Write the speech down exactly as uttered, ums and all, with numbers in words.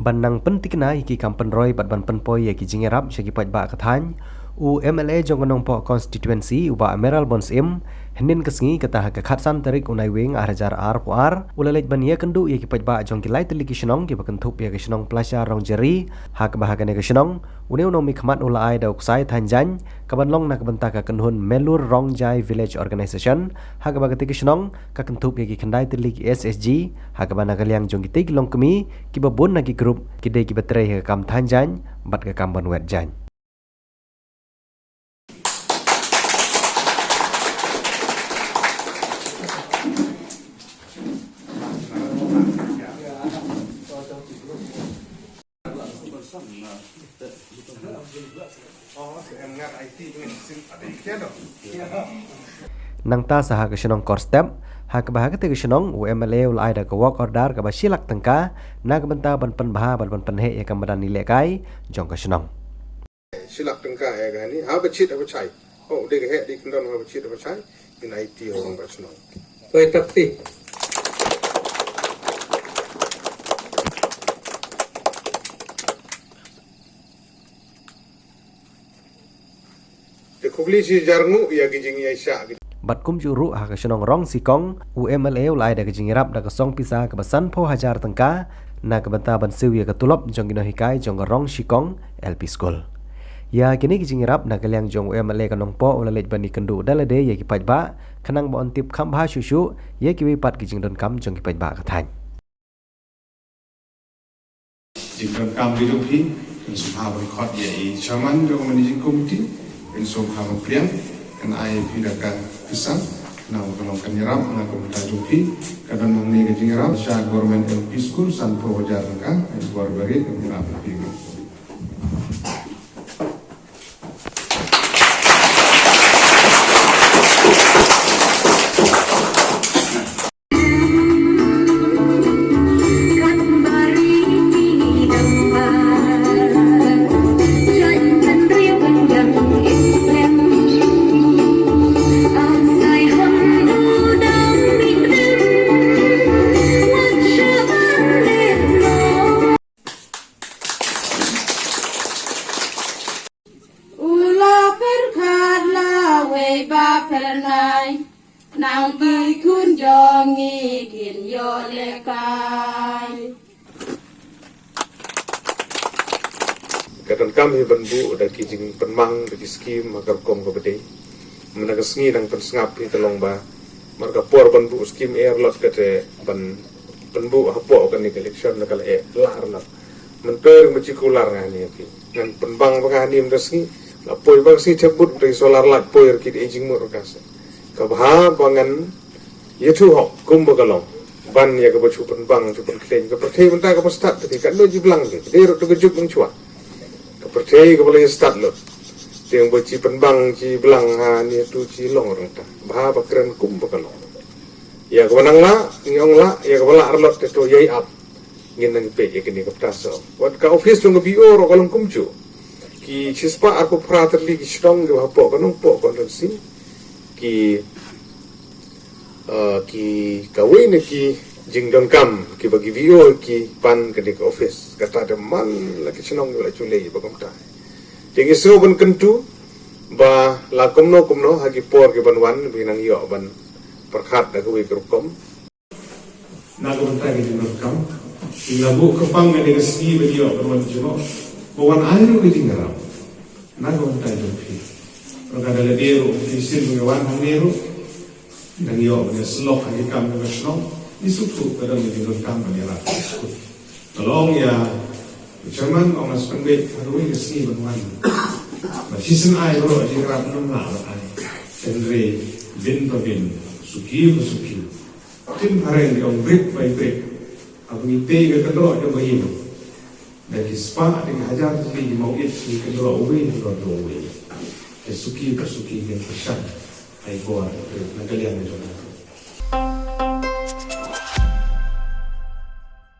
Ban nang pyntikna ïa ki kam pynroi bad ban pynpoi ïa ki jingïarap sha ki paidbah ka thaiñ, u M L A jong ka Nongpoh Constituency, u Bah Mayralborn Syiem, hynnin ka sngi, kata ha ka khatsan tarik u Naiwieng ar hajar arphew ar, u la leit ban ïakynduh ïa ki paidbah jong ki lai tylli ki shnong kiba kynthup ïa ka shnong Plasha Rong Jari, ha kaba ha kane ka shnong, une u nongmihkhmat u la ai da u ksai thaiñ Jaiñ, kaban long na ka bynta ka kynhun Melur Rong Jai Village Organization, ha kaba katei ka shnong ka kynthup ïa ki khyndai tylli ki S H G, ha kaba na ka liang jong kitei ki longkmie kiba bun na ki group ki dei kiba trei ha ka kam thaiñ jaiñ bad ka kam ban wet jaiñ. Nangta sa ha ka shnong Korstep, ha kaba ha katei ka shnong u M L A u la ai da ka work order kaba shi lak tyngka na ka bynta ban pynbha bad ban pynheh ïa ka madan ïalehkai jong ka shnong. Shi lak tyngka ïa kane, haba chit haba chai. Oh, dei ka heh dei kyndon, haba chit haba chai. Kin aiti ha u rangbah shnong. Poi takti. Te khublei shi hajar nguh ïa ki jingïaishah ki. Bad kumjuh ruh ha ka shnong Rong Sikong, u M L A u la ai da ka jingïarap da ka song pisa kaba sanphew hajar tyngka na ka bynta ban siew ïa ka tulop jong ki nonghikai jong ka Rong Sikong L P School. Ïa kine ki jingïarap na ka liang jong u M L A ka Nongpoh u la leit ban ïakynduh da lade ïa ki paidbah, khnang ba yn tip kham bha shuh shuh ïa kiwei pat ki jingdonkam jong ki paidbah ka thaiñ. Jingdonkam ki jong phi, phin sngewbha ban khot ïa i chairman jong ka managing committee, phin sngewbha ban pdiang, kan ai phi da ka pisa, na ka long kan ïarap na ka bynta jong phi. Ka don hangne ka jingïarap sha Government L P School, sanphew hajar tyngka, ai bor barit, kan ïarap phi. U la pyrkhat la wei ba pyrnai, nang ki khun jong ngi kin ïoh lehkai. Ka donkam hi ban buh da ki jingpynmang, da ki skim, ha ka rukom kaba dei. Mynta ka sngi dang pynsngap hi ka long ba, mar ka por ban buh skim eh arlot kata ban pynbuh hapoh kane ka election na ka la eh lah arlot. Mynta ruh ma chi kular nga hangne ïa phi. Ngan pynbang ba ka hangne mynta sngi. La poi ba ka sngi thep vote, da ki solar light poi ruh ki dei jingmut ruh ka se. Ka bha ba ngan ïathuh hok kumba ka long. Ban ïa kaba shu pynbang shu pynkhlaiñ, ka pyrthei mynta kaba stad te katno ji blang te. Dei ruh da ka juk nang shuwa. Ka pyrthei kaba la ïa stad lut. Te ba chi pynbang chi blang hangne to chi long ruh ta. Bha ba kren kumba ka long. Ïa kaba nang lah, ngi ong lah, ïa kaba lah arlot te to ïai ap. Ngin nang peit ïa kine ka bynta shuh. Wat ka office jong ka V O ruh ka long kumjuh. Ki shispah arphew phra tylli ki shnong kiba hapoh ka Nongpoh constituency. Ki, eh, ki kawei na ki jingdonkam kiba ki V O ki pan kane ka office. Kata te man la ki shnong kiba la ju leit ba kumta. Te ngi sngew ban kyntu ba la kumno kumno ha ki por ki ban wan ba nang ïoh ban pyrkhat da kawei ka rukom. Na ka bynta ka jingdonkam, ngi la buh kyrpang kane ka sngi ba ngi ïoh ban wan jngoh, ba wan ai ruh ka jingïarap na ka bynta jong phi. Ruh ka da lade ruh phi shisien ba ngi wan hangne ruh, dang ïoh ban ïasyllok ha ki kam jong ka shnong, ngi sngewthuh ka don ka jingdonkam ban ïarap ka skul. Ka long ïa u chairman, ong nga sngewbha ha kawei ka sngi ban wan. Ba shisien ai ruh jingïarap ngam lah ban ai. Hynrei bin pa bin, suki pa suki. Tim phareng ki ong brick by brick. Haba ngi tei ka kynroh jong ka ïing, da ki spah, da ki hajar tylli ki mawit, ki kynroh uwei halor uwei. Te suki pa suki ngin pyrshang ai bor na ka liang jong ka.